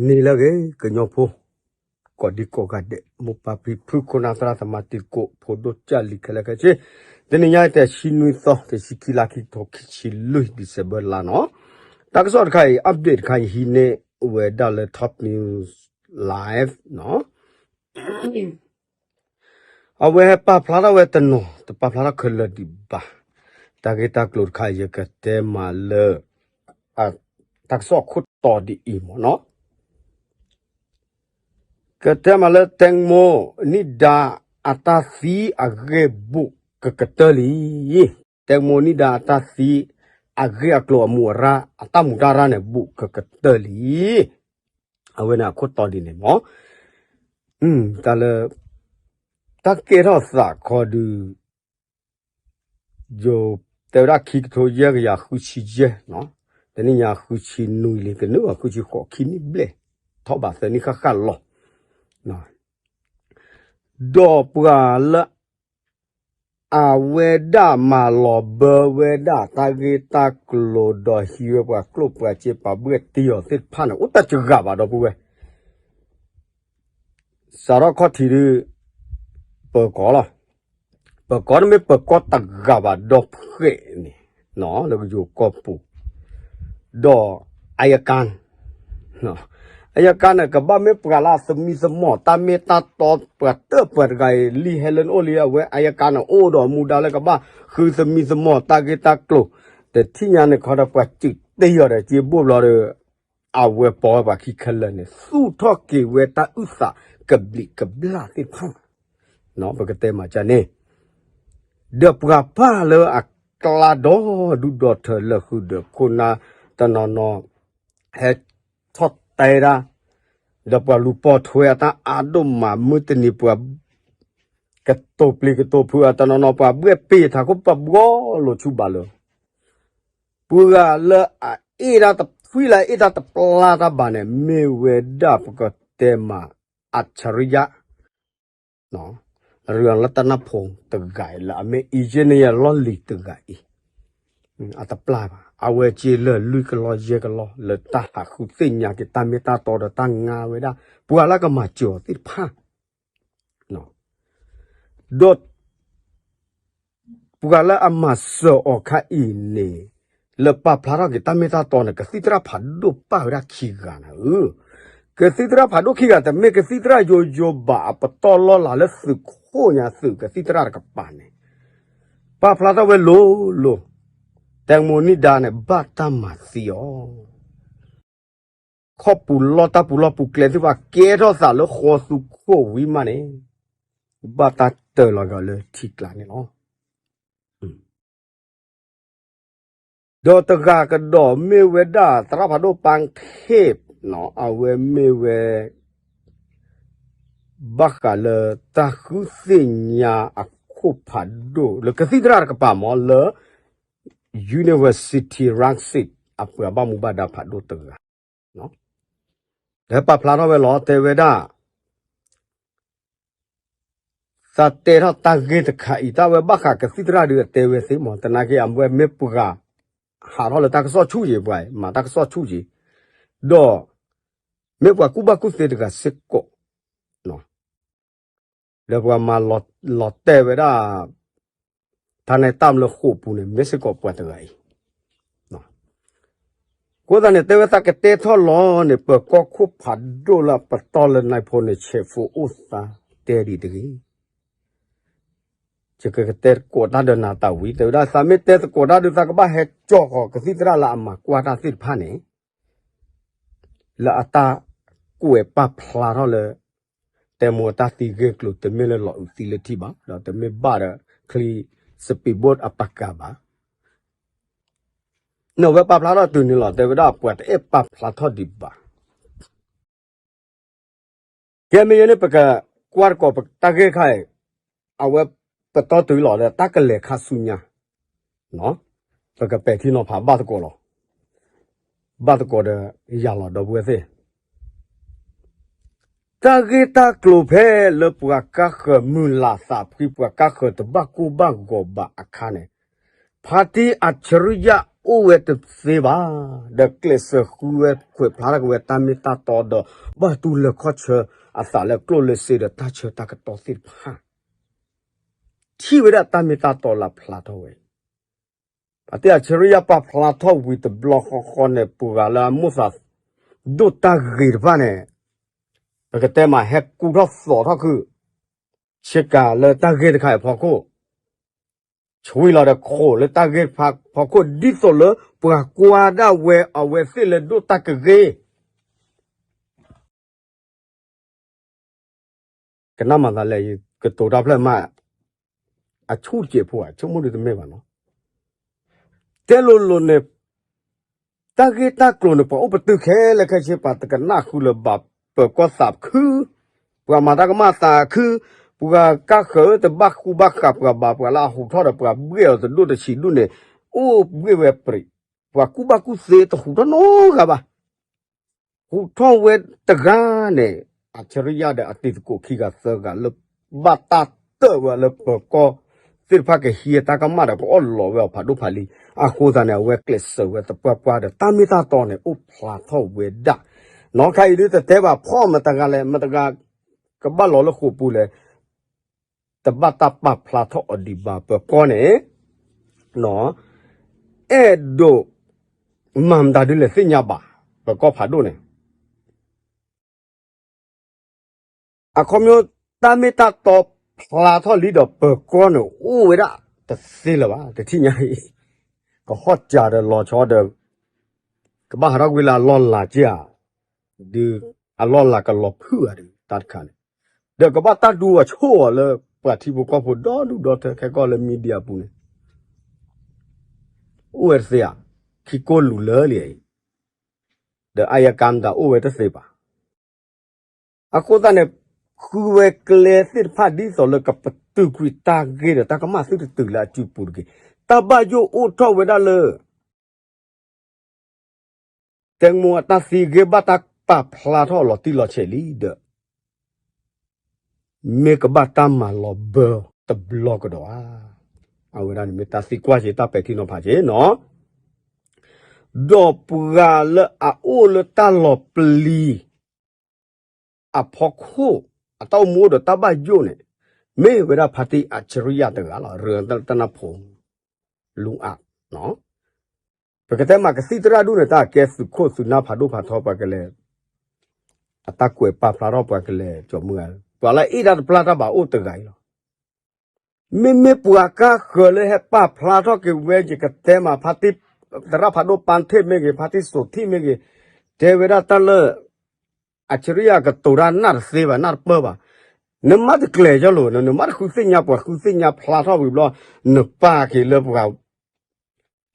နံၤလၢအဂ့ၤ ကညီဖိ ကိးဒံကိးဂၤဒဲး မိၢ်ပၢ်ဖံဖု ခိၣ်နၢ်သရၣ်သမါ တံၤသကိး ဖိဒိၣ်ကၢ်လံၤခဲလၢာ်ခဲဆ့, တနံၤညါအံၤ တဆံနွံသီ တဆံခံလါခံကထိခံဆံလွံၢ် December လါနီၤ. တၢ်ကစီၣ်တခါအံၤ update တခါအံၤ ဟံးန့ၢ်ဝဲဒၣ်လၢ Top News Live နီၤ. အဝဲပာ်ဖျါထီၣ်ဝဲတနီၤ တပာ်ဖျါထီၣ်ခဲလၢာ်ဒံးဘၣ်. တၢ်ဂ့ၢ်တၢ်ကျိၤတခါအံၤ ယကတဲမးလၢ တၢ်ကစီၣ်အခိၣ်တီဒ်အံၤမ့ၢ်နီၤ. ကတဲမးလၢ တဲမိနံဒါ အတၢ်သံအဂ့ၢ်ဘူးကကတၢၢ်လံ. တဲမိနံဒါ အတၢ်သံအဂ့ၢ်အကျိၤအမူးအရၣ် အတၢ်မူးတၢ်ရၣ်န့ၣ် ဘူးကကတၢၢ်လံ. အဝဲန့ၣ်အခိၣ်တီဒ်န့ၣ်မ့ၢ် တၢ်လၢ တၢ်ကဲထီၣ်သးခီဒုး ယိၤတဲဝဲဒၣ်ခံကထိယဲၢ်ကယၤဃုဆံယဲၢ်, တနံၣ်ညါဃုဆံနွံလံ ကနုာ်ဃုဆံဃိး ခံနံၣ်ဘျဲၣ် ထီၣ်ဘးသၢနံၣ်ဃၣ်ဃၣ်လီၤ. ဒီးပှၤလၢ အဝဲဒၣ်မၤလီၤဘၢဝဲဒၣ်တၢ်ဂ့ၢ်တၢ်ကျိၤဒီးဟံးဝဲပှၤကျိၣ်ပှၤစ့ပှၤဘှဲၣ်တ့ၢ်အီၤသ့ၣ်တဖၣ်န့ၣ် အိၣ်တၢ်တဂၤဘၣ်ဒီပုၢ်ဝဲၢ် စးထီၣ်ခီၣ်ထံးဒုး ပၢၤကီၢ်လီၤ. ပၢၤကီၢ်န့ၣ်မ့ၢ်ပၢၤကီၢ်တဂၤဘၣ်ဒီဖှဲးန့ၣ် လၢကယိၤကီၢ်ပူၤ, ဒီး အယကၣ် အယကၣ်န့ၣ် ကဘၣ်မ့ၢ်ပှၤလၢအသမံသမိးတၢ်မ့ၢ်တၢ်တီ ပှၤတၢၢ်ပှၤတဂၤအံၤ လံာ်ဟဲလၢနအိၣ်လံ အဝဲအယကၣ်န့ၣ် အိၣ်ဒီးမူဒါလၢကဘၣ်ဃုသမံသမိးတၢ်ဂ့ၢ်တၢ်ကျိၤ တထံၣ်ညါန့ၣ်ခီဒီးပှၤစုးတ့ၢ်အီၤဒီး စ့ဘိၣ်ဘျီဒီး အဝဲပိာ်ဝဲပှၤခံခဲလၢာ်န့ၣ် သူၣ်ထီၣ်က့ၤဝဲတၢ်အုၣ်သးကဘျံးကဘျၣ်သ့ၣ်တဖၣ် ပကတဲမးကန့ၣ် ဒီးပှၤပၢ်လၢအကျါဒီဒူၣ်ဒီထၢလၢာ်ဃုာ်ဒီးခိၣ်နၢ်တနီၤနီၤ ဟဲထီၣ်တဲဒၣ် ဒီးပှၤလူၤပိာ်ထွဲအတၢ်အါဒိၣ်မး မုၢ်တနံၤပှၤ ကတိၤပျံၤကတိၤဖုးအတနီၤနီၤ ပှၤဘှဲၣ်ပ့ၤထးခိၣ်ပဘှီလိာ်ဆူၣ်ဘၣ်လၢ ပှၤလၢအအ့ၣ်တၢ်တဖှံလၢအအ့ၣ်တၢ်တပျၢ်တၢ်ဘၣ်န့ၣ် မ့ၢ်ဝဲဒၣ်ပကတဲမး အၣ်ဆရံယါ ရၤလတနၣ်ဖိတဂၤအံၤ လၢအမ့ၢ် engineer လီၢ်လံၤတဂၤအံၤ အတပျၢ်ဘၣ်. အဝဲစ့လၢာ်လွံၢ်ကလီယဲၢ်ကလီ လၢတၢ်ဟးဃုသ့ၣ်ညါက့ၤတၢ်မ့ၢ်တၢ်တီဒီးတၢ်ငါဝဲဒၣ် ပှၤလၢကမၤစၢၤအီၤသ့ၣ်တဖၣ် ဒီး ပှၤလၢအမၤစၢၤအီၤခါအံၤန့ၣ် လၢပာ်ဖျါထီၣ်က့ၤတၢ်မ့ၢ်တၢ်တီန့ၣ် ကသံၣ်သရၣ်ဖးဒိၣ်ပာ်ဝဲဒၣ်ခံဂၤနၤဧၢ. ကသံၣ်သရၣ်ဖးဒိၣ်ခံဂၤ တမ့ၢ်ကသံၣ်သရၣ်ယိယိဘၣ် အပတီၢ်လီၢ်လၤလၢသုးခိၣ်ညါသုးကသံၣ်သရၣ်တကပၤန့ၣ် ပာ်ဖျါထီၣ်ဝဲလိၤလိၤ တဲမိနံဒါန့ၣ် ဘၣ်တၢ်မၤသံအီၤ ခီၣ်ပူၤလီၢ်တၢ်ပူၤလီၢ်ပူၤကျဲသ့ၣ်တဖၣ် ကဲထီၣ်သးလၢဃီသူခိၣ်ဝံၤမးန့ၣ် ဘၣ်တၢ်တၢၤလီၤက့ၤအီၤလၢထံကျါန့ၣ်လီၤ. ဒီးတဂၤကဒီးမ့ၢ်ဝဲဒၣ် သရၣ်ဖးဒိၣ်ပၢ်ထ့ၣ် အဝဲမ့ၢ်ဝဲ ဘၣ်ဃးလၢတၢ်ဃုသ့ၣ်ညါအခိၣ်ဖးဒိၣ် လၢကသံၣ်သရၣ်တကပၤမ့ၢ်လၢ University Rangsit အပှၤဘၣ်မူဘၣ်ဒါဖးဒိၣ်တဂၤ ဒီးပာ်ဖျါထီၣ်ဝဲလီၤ တဲဝဲဒၣ် သးတဲထီၣ်တၢ်ဂ့ၢ်တခါအံၤ တၢ်ဝဲဘၣ်ဃးကသံၣ်သရၣ်ဒုးအတဲဝဲသ့မ့ၢ် သနာ်က့ အဝဲမ့ၢ်ပှၤဟးထီၣ်လၢတၢ်ကစီၣ်ဆူၣ်ယံၤ ပှၤမၤတၢ်ကစီၣ်ဆူၣ်ယံၤ ဒီး မ့ၢ်ပှၤကူၣ်ဘၣ်ကူၣ်သ့တဂၤစ့ၢ်ကီး ဒီးပှၤမၤလီၤတဲာ်ဝဲဒၣ် ဖါန့ၣ်တၢ်မလၢဃိာ်ပူၤန့ၣ် မ့ၢ်စ့ၢ်ကီးပှၤတဂၤအံၤ အဃိသတးန့ၣ် တဲဝဲသးကတဲထီၣ်လီၤန့ၣ် ပၢၤကီၢ်ခိၣ်ဖးဒိၣ်လၢအပတီၢ်လၢနၢ်ဖိန့ၣ် ဆဲးဖိအိၣ်သးတဲဒံးတဂ့ၤ ယကကတဲသကိးတၢ်ဒီးနၤတၢ်ဝံၤ တဲဝဲဒၣ် သးမ့ၢ်တဲသကိးတၢ်ဒုး သးကဘၣ်ဟဲကၠီၣ်ဃီၤကသံၣ်သရၣ်လၢအမၤကွၢ်တၢ်သ့ၣ်တဖၣ်န့ၣ် လၢအတၢ်ကွဲးပာ်ဖျါထီၣ်လၢ တဲမိၢ်တၢ်သံဂ့ၢ်ကျိၤ တမ့ၢ်လၢလီၤအုးသံလၢထံဘၣ် ဒီးတမ့ၢ်ဘၣ်ဒီး ချံ speedboat အပာ်ကၤဘၣ် န့ၣ်ဝဲပာ်ဖျါထီၣ်တုၤန့ၣ်လီၤ တဲဝဲဒၣ်ပှၤတအဲၣ်ပာ်ဖျါထီၣ်ဒံးဘၣ် ကဲမ့ၢ်ယဲန့ၣ် ပကကွၢ်သကိးတၢ်ဂ့ၢ်ခါအံၤ အဝဲပတီၢ်တုၤလီၤဒီးတၢ်ကလဲၤခါဆူညါ ပကပဲာ်ထံနီၤဖးဘၣ်သကိးလီၤ ဘၣ်သကိးဒီးယၤလီၤဒီပုၢ်ဝဲၢ်သ့ၣ် တၢ်ဂ့ၢ်တၢ်ကျိၤဖဲလၢပှၤကါဃၢၤမုၢ်လၢ်သးဖှံ ပှၤကါဃၢၤတဘၣ်ကိၢ်ဘၣ်ဂီၤဘၣ်အခါန့ၣ် ဖါတံၢ်အၣ်ဆရံယါ အိၣ်ဝဲတသ့ဘၣ်, ဒီးကျဲးစၢးဃုဝဲခွဲးဖျါထီၣ်က့ၤဝဲတၢ်မ့ၢ်တၢ်တီဒီး ဘၣ်တူၢ်လၢခီၣ်ဆၢအသးလၢကျိၣ်လၢစ့ဒီးတၢ်ဆၢတၢ်ကတီၢ်သ့ၣ်တဖၣ် ထံၣ်ဝဲဒၣ်တၢ်မ့ၢ်တၢ်တီလၢဖျါထီၣ်ဝဲအံၤ, ဖါတံၢ်အၣ်ဆၢရံယၤပာ်ဖျါထီၣ်ဝံၤတဘျီဃီဃီန့ၣ် ပှၤလၢအမိၣ်သးဒိၣ်တၢ်ဂ့ၤတဖၣ်န့ၣ် ပကတဲမးဟဲကူထီၣ်သိးထီၣ်ခု ဆ့ကၤလၢတၢ်ဂ့ၢ်တခါအံၤအဖီခိၣ်, ဆွံလီၤဒီးခိးလၢတၢ်ဂ့ၢ်တဖၣ်အဖီခိၣ် ဒ်သိးလၢပှၤကွၢ်ဒၣ်ဝဲအဝဲသ့ၣ်လၢဒိၣ်တၢ်ကဂ့ၤ ကနၣ်မၤသးလဲၣ်, ကတိၤတၢ်ဖျၢၣ်မး အဆူၣ်စဲးဖိဧါ, ဆိကမိၣ်ဒ်တမ့ၢ်ဘၣ်နီၤ, တဲလိၤလိၤန့ၣ် တၢ်ဂ့ၢ်တၢ်ကျိၤန့ၣ် ပှၤအိၣ်ပတုာ်ခဲလၢာ်ခဲဆ့ ပှၤတကနၣ်ဃုလၢၤဘၣ်, ပၢၤကီၢ်သးခု, ပှၤမၤတၢ်ကမၣ်သးခု, ပှၤကါဃၢၤတဘၣ်ဃူဘၣ်ဃးပှၤဘၣ်, ပှၤလၢအဟူးထီၣ်ဒီးပှၤဘှ့ၣ်အီၤတဒူၣ်တဆံးဒူၣ်န့ၣ် အိၣ်ဘှ့ၣ်ဝဲပြံး, ပှၤကူၣ်ဘၣ်ကူၣ်သ့တဟူးထီၣ်နီတဂၤဘၣ် ဟူးထီၣ်ဝဲတဂၤန့ၣ် အၣ်ဆၢရံယၤဒီးအတံၤသကိးခံဂၤသၢဂၤလၢ ဘၣ်တၢ်တၢၣ်ဝဲလၢပၢၤကီၢ်သ့ၣ်တဖၣ်ကဟံးတၢ်ကမၣ်ဒီး ကအီၣ်လီၤဝဲအီၤဖးဒိၣ်ဖးလံၤ, အဃိသတးန့ၣ် အဝဲကျဲးစၢးဝဲသပှၢ်ပှၢ်ဒီး တၢ်မ့ၢ်တၢ်တီန့ၣ် အိၣ်ဖျါထီၣ်ဝဲဒၣ်, နီၢ်ခါအံၤဒုးတတဲဘၣ်ဖီၣ်မတၤတဂၤလဲၣ်, မတၤတဂၤကဘၣ်လီၤလၢဃိာ်ပူၤလဲၣ်, တဘၣ်တၢ်ပာ်ဖျါထီၣ်အီၤဒံးဘၣ် ပၢၤကီၢ်န့ၣ် အဲၣ်ဒိး မၤမတၤဒုးလဲၣ်သ့ၣ်ညါဘၣ်, ပၢၤကီၢ်ဖးဒိၣ်န့ၣ် အခီပညီ တၢ်မ့ၢ်တၢ်တီဖျါထီၣ်လံဒီး ပၢၤကီၢ်န့ၣ် အိၣ်ဝဲဒၣ်တသ့လၢၤဘၣ် တထံၣ်ညါအံၤ, ကဟီၣ်စၢၤဒီးလီၤဆီဒီး ကဘၣ်ဟးထီၣ်ကွံာ်လၢအလီၢ်လၤက့ဧါ, ဒုးအလီၢ်လၤကလီၤဖုၣ်ဧါဒုး တၢ်တခါန့ၣ်, ဒီးကဘၣ်တၢ်ဒူအဆိၣ်အီၤလၢပှၤထံဖိကီၢ်ဖိဒီဒူၣ်ဒီထၢခဲကီၢ်လၢ media အပူၤန့ၣ် အိၣ်ဝဲတသ့ဧါ, ခံကိၢ်လူၤလၢာ်လံအံၤ, ဒီးအယကၤမတၤအိၣ်ဝဲတသ့ဘၣ်. အဃိသတးန့ၣ် ဃုဝဲကျဲသ့ၣ်တဖၣ်ဒ်သိးလၢကပတုာ်ကွံာ်တၢ်ဂ့ၢ်ဒီးတၢ်ကမၣ်သုတတုၤလၢအစုပူၤတဂ့ၤ. တၢ်ဘၣ်ယိၣ်အိၣ်ထီၣ်ဝဲဒၣ်လၢ တဲမိၢ်အတၢ်သံဂ့ၢ် ဘၣ်တၢ်ပာ်ဖျါထီၣ်လီၤတံၢ်လီၤဆဲးလံဒီး မ့ၢ်ကဘၣ်တၢ်မၤလီၤဘၢတဘျီကဒီးဧါ. အဝဲဒၣ်န့ၣ်မ့ၢ်တၢ်သံကွၢ်က့ၤ တၢ်ပဲာ်ထံနီၤဖးက့ၤနီၤ. ဒီးပှၤလၢအအိၣ်လၢတၢ်လီၤပျံၤအဖီခိၣ် အတၢ်အိၣ်မူအိၣ်ဒီးတၢ်ဘၣ်ယိၣ်န့ၣ် မ့ၢ်ဝဲဒၣ်ဖါတံၢ်အၣ်ဆၢရံယၤတဂၤလီၤ. ရတနၢ်ဖိ လူအး ပကတဲမးကသံၣ်သရၣ်ဒူၣ်န့ၣ် တၢ်ကဲသုးခိၣ်သုးနၢ်ဖးဒိၣ်ဖးထီ ပှၤကလဲၤ အတၢ်ကွဲးပာ်ဖျါထီၣ် ပှၤကလဲၤကၠီၤမုၢ်ဂၤ ပှၤလၢအအ့ၣ်တၢ်တပျၢ်တၢ်ဘၣ်အိၣ်တဂၤအံၤလီၤ. မ့မ့ၢ်ပှၤကါဃၢၤလၢဟဲပာ်ဖျါထီၣ်က့ၤဝဲ ယကတဲမး ဖါတံၢ်သရၣ်ဖးဒိၣ်ပၢ်ထ့ၣ်မ့ၢ်ဂ့ၤ ဖါတံၢ်စိာ်ထံၣ်မ့ၢ်ဂ့ၤ တဲဝဲဒၣ်တၢ်လၢ အၣ်ဆၢရံယၤကတိၤတၢ်နၢ်တသ့ဘၣ် နၢ်တပၢၢ်ဘၣ်. နမ့ၢ်တကျဲၤယီလိၤ နမ့ၢ်တဃုသ့ၣ်ညါပှၤ ဃုသ့ၣ်ညါဖျါထီၣ်ဝံၤဘျီ နပာ်က့ၤလၢပှၤ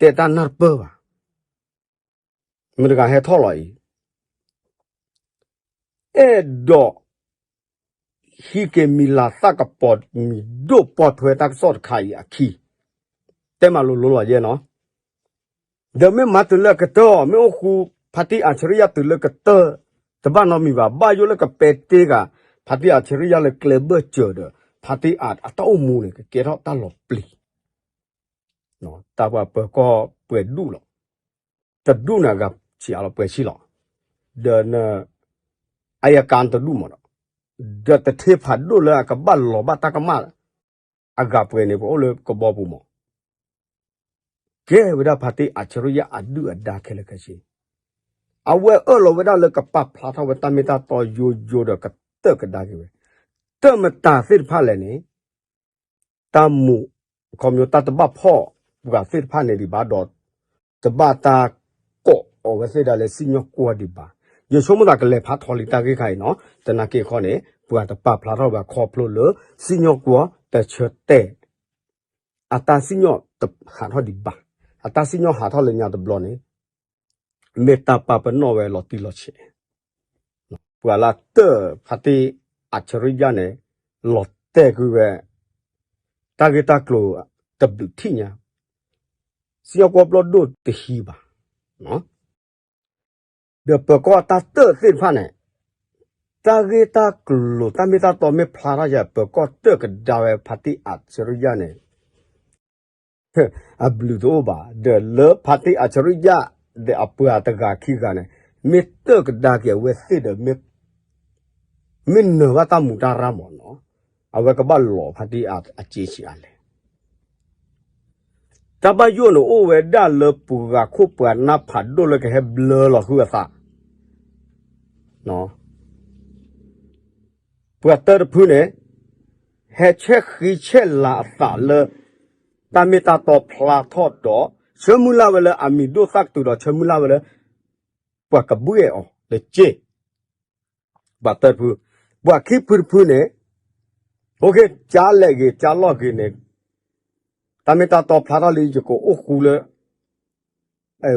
တဲတၢ်နၢ်တပၢၢ်ဘၣ်. မတၤတဂၤဟဲထီၣ်လီၤအံၤ အဲၣ်ဒိး ဟံးက့ၤမံၤလၤသၣ်ကပီၤမံၤဒိၣ်ပိာ်ထွဲတၢ်ကစီၣ်တခါအံၤအခံ တဲမးလိၤလိၤလီၤယဲနီၤ. ဒီးမ့ၢ်မၤတုၤလၢအကတၢၢ်အီၤ မ့ၢ်အိၣ်ဃူ ဖါတံၢ်အၣ်ဆၢရံယၤတုၤလၢကတၢၢ် တဘၣ်နီတမံၤဘၣ်. ဘၣ်ယိၣ်လၢကပဲာ်တ့ၢ်ဂၤ ဖါတံၢ်အၣ်ဆၢရံယၤလၢကျဲဘၢၣ်စၢၤဒီး ဖါတံၢ်အၣ်အတၢ်အိၣ်မူန့ၣ် ကကဲထီၣ်တၢ်လီၤပျံၤ တၢ်ပှၤပၢၤကီၢ်ပှဲၤဒူၣ်လီၤ. တဒူၣ်န့ၣ်အဂၤဆံးအါလီၤ ပှဲၤဆံးလီၤ. ဒီး အယကၤတဒူၣ်မးဒီး ဒီးတထ့ဖးဒိၣ်လၢအကဘၣ်လီၤဘၣ်တၢ်ကမၣ် အဂၤပှဲၤန့ၣ် ပအိၣ်လၢကဘီပူၤမး ကဲဝဲဒၣ်ဖါတံၢ်အၣ်ဆၢရံယၤအဒုၣ်အဒါခဲလၢာ်ခဲဆ့ အဝဲအၢၣ်လီၤဝဲဒၣ်လၢကပာ်ဖျါထီၣ်ဝဲတၢ်မ့ၢ်တၢ်တီယိယိဒီးကတၢၣ်ကဒါက့ၤဝဲ တၢၣ်မတၤသ့ၣ်တဖၣ်လဲၣ်န့ၣ် တၢ်မူး အခီပညီတၢ်တဘၣ်ဖီၣ်ပှၤသ့ၣ်တဖၣ်န့ၣ်ဒံးဘၣ်ဒီး တဘၣ်တၢ်ကိးအီၤဝဲသ့ၣ်ဒၣ်လၢစံၣ်ညီၣ်ကွီၢ်ဒံးဘၣ်. ယဆိကမိၣ်သးကလဲၤဖးထီလံတၢ်ဂ့ၢ်ခါအံၤနီၤ သနာ်က့အဃိန့ၣ် ပှၤတပာ်ဖျါထီၣ်ဘၣ်ခီဖျိလၢ စံၣ်ညီၣ်ကွီၢ်တဆၢတဲာ် အတၢ်စံၣ်ညီၣ်တဟးထီၣ်ဒံးဘၣ်. အတၢ်စံၣ်ညီၣ်ဟးထီၣ်လၢညါတဘျီန့ၣ် မ့ၢ်တၢ်ပာ်ပနီၣ်ဝဲလီၤတံၢ်လီၤဆဲး ပှၤလၢတၢၣ်ဖါတံၢ်အၣ်ဆၢရံယၤန့ၣ် လီၤတဲာ်ကွံာ်ဝဲ တၢ်ဂ့ၢ်တၢ်ကျိၤတဘျုးထံၣ်ညါ စံၣ်ညီၣ်ကွီၢ်ဘျီၣ်ဒိၣ်တဟံးဘၣ်. ဒီးပၢၤကီၢ်တၢ်တၢၣ်သ့ၣ်တဖၣ်န့ၣ် တၢ်ဂ့ၢ်တၢ်ကျိၤတၢ်မ့ၢ်တၢ်တီမ့ၢ်ဖျါထီၣ်ယၤ ပၢၤကီၢ်တၢၣ်ကဒါဝဲဖါတံၢ်အၣ်ဆၢရံယၤန့ၣ် အဘျုးတအိၣ်ဘၣ် ဒီးလၢဖါတံၢ်အၣ်ဆရံယါ ဒီးအပှၤတဂၤခံဂၤန့ၣ် မ့ၢ်တၢၢ်ကဒါက့ၤအဝဲသ့ၣ်ဒီး မ့ၢ်နၢၤဘၣ်တၢ်မူးတၢ်ရၢ်မးနီၤ အဝဲကဘၣ်လီၤဖါတံၢ်အစ့ဆံးအါလဲၣ် တၢ်ဘၣ်ယိၣ်န့ၣ် အိၣ်ဝဲဒၣ်လၢပှၤခိၣ်ပှၤနၢ်ဖးဒိၣ်လၢကဟဲဘျၢလီၤဃုာ်အသး ပှၤတၢတဖုန့ၣ် ဟဲဆဲးဃံဆဲးလၤအသးလၢ တၢ်မ့ၢ်တၢ်တီဖျါထီၣ်ဒီး ဆၢမုၢ်လၢ်ဝဲလၢအမံၤဒိၣ်သၣ်ကတုၤဒီး ဆၢမုၢ်လၢ်ဝဲလၢ ပှၤကဘှ့ၣ်အီၤလၢစ့ ပှၤတၢတဖု, ပှၤခံဖုတဖုန့ၣ်, ကၠါလဲၣ်ဂ့ၤ ကၠါလီၢ်ဂ့ၤန့ၣ်, တၢ်မ့ၢ်တၢ်တီဖျါထီၣ်လံ ယကအိၣ်ဃူလၢ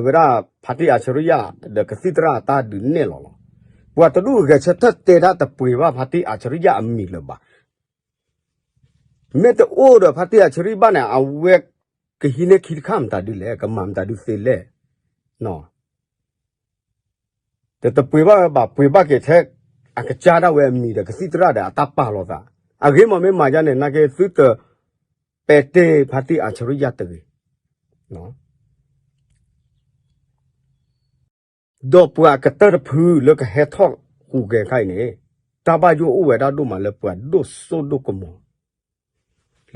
ဝဲဒၣ်ဖါတံၢ်အၣ်ဆရံယါ ဒီးကသံၣ်သရၣ်အတၢ်ဒုးနဲၣ်လီၤလီၤ. ပှၤတဒူၣ်ဂဲၤဆၢထၢၣ်တဲဒၣ်တပှ့ၤဘၣ်ဖါတံၢ်အၣ်ဆရံယါအမံၤလၢၤဘၣ်. မ့ၢ်တအိၣ်ဒီးဖါတံၢ်အၣ်ဆရံယါဘၣ်န့ၣ် အဝဲကဟံးန့ၢ်ခံတခါမတၤဒုလဲၣ်, ကမၤမတၤဒုသ့လဲၣ်. တတပှ့ၤဘၣ်ဝဲဘၣ်, ပှ့ၤဘၣ်က့ၤထဲ အကစၢ်ဒၣ်ဝဲအမံၤဒီးကသံၣ်သရၣ်ဒီးအတၢ်ပာ်လီၤသး, အဂ့ၢ်မ့ၢ်မ့ၢ်မၤယါန့ၣ် နာ်က့သုတပဲာ်တ့ၢ်ဖါတံၢ်အၣ်ဆရံယါတဂ့ၤ. ဒီးပှၤကတၢၢ်တဖုလၢကဟဲထီၣ်ဟူးဂဲၤခါအံၤန့ၣ်, တၢ်ဘၣ်ယိၣ်အိၣ်ဝဲဒၣ်ဒိၣ်မးလၢပှၤဒိၣ်စိဒိၣ်ကမီၤ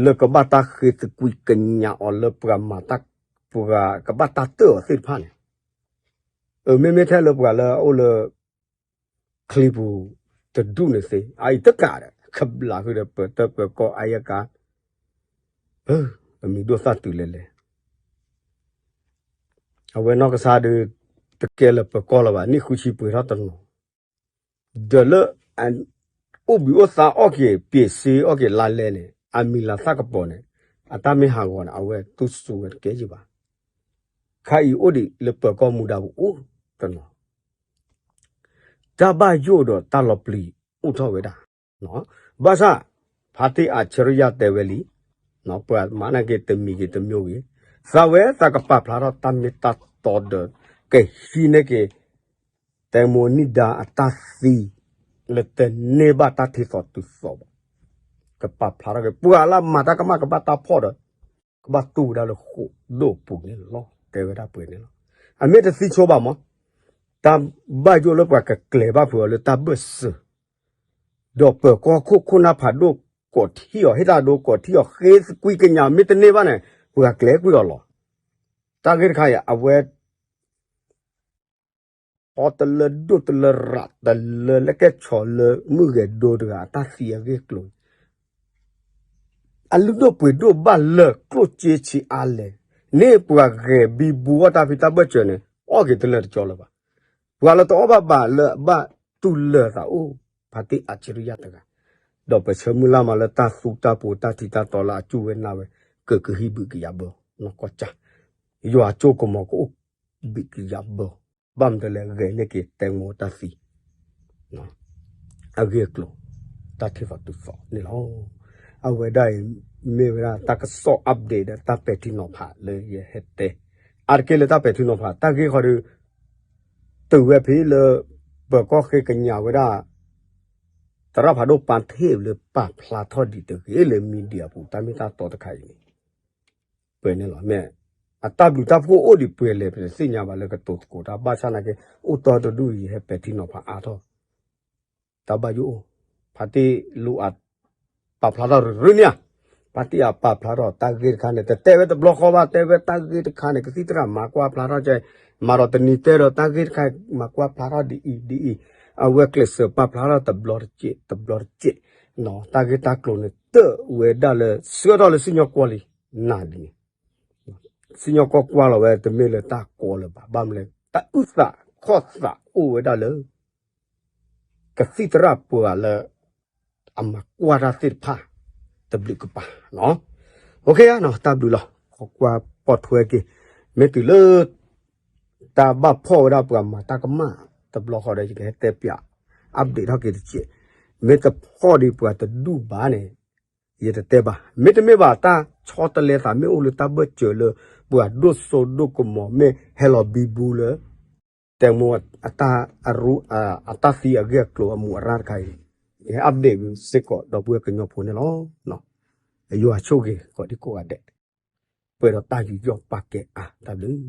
လၢကဘၣ်တၢ်ဃ့သကွံာ်ကညးအီၤလၢပှၤမၤတၢ်, ပှၤကဘၣ်တၢ်တၢၢ်အီၤသ့ၣ်တဖၣ်န့ၣ်, အမ့မ့ၢ်ထဲလၢပှၤလၢအအိၣ်လၢ ချံပူၤတဒူၣ်န့ၣ်သ့, အအံၤတကးဒီး ခဘျးဃုာ်ဒီးပၢၤတၢ်ပၢၤကီၢ်အါယကါ, အမံၤဒိၣ်သၣ်တုၤလဲၤလဲၤ အဝဲနီၢ်ကစၢ်ဒုး တကဲလၢပၢၤကီၢ်လၢၤဘၣ်, နံၣ်ဃုဆံပှဲၤထီၣ်တနီၤ, ဒီးလၢ အိၣ်ဘှံးအိၣ်သါအီၣ်က့ၤ ပ့ၤစ့အီၣ်က့ၤလါလဲန့ၣ် အမံၤလၤသၣ်ကပီၤန့ၣ် အတၢ်မ့ၢ်ဟးဂီၤန့ၣ် အဝဲတူၢ်စူၤဝဲတကဲယံၤဘၣ်. ခါအံၤအိၣ်ဒံးလၢပၢၤကီၢ်မူဒါပူၤအိၣ်တနီၤ တၢ်ဘၣ်ယိၣ်ဒီးတၢ်လီၤပျံၤအိၣ်ထီၣ်ဝဲဒၣ်, ဘၣ်ဆၣ် ဖါတံၢ်အၣ်ဆရံယါတဲဝဲလံ, ပှၤမၤန့ၢ်က့ၤတမံၤဂ့ၤတမံၤဂ့ၤ, သးဝဲသးကပာ်ဖျါထီၣ်တၢ်မ့ၢ်တၢ်တီဒီး ကဟံးန့ၢ်က့ၤ တဲမိၣ်နံၣ်ဒါအတၢ်သံ လၢတန့ၢ်ဘၣ်တၢ်ထံၣ်သီတုၤသီဘၣ်, ကပာ်ဖျါထီၣ်က့ၤ ပှၤလၢမၤတၢ်ကမၣ်ကဘၣ်တၢ်ဖီၣ်ဒီး ကဘၣ်တူၢ်ဝဲဒၣ်လၢဃိာ်ဒိၣ်ပူၤန့ၣ်လီၤ, တဲဝဲဒၣ်ပှဲၤန့ၣ်လီၤ. အမ့ၢ်တသံဆိဘၣ်မး, တၢ်ဘၣ်ယိၣ်လၢပှၤကကျဲၤဘၣ်ဖုးအီၤလၢတၢ်ဘၢၣ်စၢၤ, ဒီးပၢၤကီၢ်ခိၣ်ခိၣ်နၢ်ဖးဒိၣ်ကိးထံၣ်အီၤ ဟ့ၣ်တၢ်ဒိကိးထံၣ်အီၤ ဃ့သကွံာ်ကညးမ့ၢ်တန့ၢ်ဘၣ်န့ၣ် ပှၤကကျဲၤကွံာ်အီၤလီၤ. တၢ်ဂ့ၢ်တခါအံၤ အဝဲ အီတလၢဒိၣ်တလၢရးတလၢလၢကဲၣ်ဆိးလၢမုၢ်ဂဲၤဒိတဂၤအတၢ်သံအဂ့ၢ်အကျိၤ, အလုၢ်ဒိၣ်ပှ့ၤဒိၣ်ဘၣ်လၢာ်ကျိၣ်စ့ဆံးအါလဲၣ်, န့ၢ်ပှၤဂဲၤဘံဘူအီၣ်တၢ်ဖံးတၢ်ဘၢၣ်စၢၤန့ၣ် အီၣ်က့ၤတလၢာ်တကၠီလၢၤဘၣ်. ပှၤလၢတအီၣ်ဘၣ်ဘၣ်လၢအဘၣ်တူၢ်လၢာ်သးအိၣ် ဖါတံၢ်အၣ်ဆရံယါတဂၤ, ဒီးပဆၢမုၢ်လၢ်မးလၢတၢ်သူတၢ်ပှ့ၤတၢ်ထံတၢ်တီလၢအစူၢ်ဝဲနာ်ဝဲ ကကဟံးဘုးကယၤဘၢ နီၢ်ကီၢ်ကၠၢ်, ယွၤကၠိကမီၤကအိၣ်ဘုးကယၤဘၢ, ဘၣ်မနုၤလဲၣ် ဂဲၤန့ၢ်က့ၤတဲမိၣ်တၢ်သံ အဂ့ၢ်အကျိၤ တၢ်ထံၣ်သီတုၤသီန့ၣ်လီၤ. အဝဲဒၣ်အံၤ မ့ၢ်ဝဲဒၣ်တၢ်ကစီၣ် update ဒီးတၢ်ပဲာ်ထံနီၤဖးလၢယဟဲတဲ, အါတက့ၢ်လၢတၢ်ပဲာ်ထံနီၤဖး တၢ်ဂ့ၢ်ဃီဒီး တုၤဝဲဖဲလၢ ပၢၤကီၢ်ဃ့ကညးဝဲဒၣ် သရၣ်ဖးဒိၣ်ပၢ်ထ့ၣ်လၢပာ်ဖျါထီၣ်ဒံးတဂ့ၤလၢ media ပူၤ တၢ်မ့ၢ်တၢ်တီတခါအံၤန့ၣ် ပှဲၤန့ၣ်လီၤ. မ့ၢ်အတၢ်ဘျုးတၢ်ဖှိၣ်အိၣ်ဒံးပှဲၤလဲၣ် ပတသ့ၣ်ညါဘၣ်လၢကတိၤသကိးတၢ် ဘၣ်ဆၣ်နာ်က့ အိၣ်တီတဒူၣ်အံၤ ဟဲပဲာ်ထံနီၤဖးအါထီၣ် တၢ်ဘၣ်ယိၣ်အိၣ်, ဖါတံၢ်လိၣ်အပာ်ဖျါထီၣ်ရူၢ်န့ၣ်ဧါ, ဖါတံၢ်အပာ်ဖျါထီၣ်တၢ်ဂ့ၢ်တခါန့ၣ် တတဲဝဲတဘျီဃီဘၣ်, တဲဝဲတၢ်ဂ့ၢ်တခါန့ၣ် ကသံၣ်သရၣ်မၤကွၢ်ဖျါထီၣ်ကဲ, မၤဒီးတနံၤတဲဒီးတၢ်ဂ့ၢ်တခါ မၤကွၢ်ဖျါထီၣ်ဒ်အံၤဒ်အံၤ, အဝဲကျဲးစၢးပာ်ဖျါထီၣ်တဘျီတစဲး တဘျီတစဲး, တၢ်ဂ့ၢ်တၢ်ကျိၤန့ၣ် တၢၢ်ဝဲဒၣ်လၢ ဆှၢထီၣ်လၢစံၣ်ညီၣ်ကွီၢ်လံ နၤဒ်န့ၣ် စံၣ်ညီၣ်ကွီၢ်ကွၢ်လီၤဝဲ တမ့ၢ်လၢတၢ်ကီလၢၤဘၣ်, ဘၣ်မနုၤလဲၣ် တၢ်အုၣ်သးခီၣ်သးအိၣ်ဝဲဒၣ်လၢ ကသံၣ်သရၣ်ပှၤလၢ အမၤကွၢ်တၢ်သ့ၣ်တဖၣ် တဘျုးကပၤနီၤ. တၢ်ဘျုးလီၤ. ကွၢ်ကွၢ်ပိာ်ထွဲက့ၤ မ့ၢ်တုၤလၢ တၢ်ဘၣ်ဖီၣ်ဝဲဒၣ်ပှၤမၤတၢ်ကမၣ်တဘျီဃီဒီး ယကဟဲတဲပၠး update ထီၣ်က့ၤတစဲး, မ့ၢ်တဖီၣ်ဒံးပှၤတဒူၣ်ဘၣ်န့ၣ် ယတတဲဘၣ်, မ့တမ့ၢ်ဘၣ် တၢ်ဆီတလဲသးမ့ၢ်အိၣ်လၢတၢ်ဘၢၣ်စၢၤလၢ ပှၤဒိၣ်စိဒိၣ်ကမီၤမ့ၢ်ဟဲလီၤဘံဘူလၢ တဲမိၣ်အတၢ်အရူ အတၢ်သံအဂ့ၢ်အကျိၤအမူးအရၣ်တခါအံၤ, ယဟဲ update စ့ၢ်ကီးဒီပုၢ်ဝဲၢ်ကညီဖိန့ၣ်လီၤ. ယွၤဆိၣ်ဂ့ၤကိးဒံကိးဂၤဒဲး ပှဲၤဒီးတၢ်ယူးယီၣ်ပာ်ကဲအါ တၢ်ဘျုး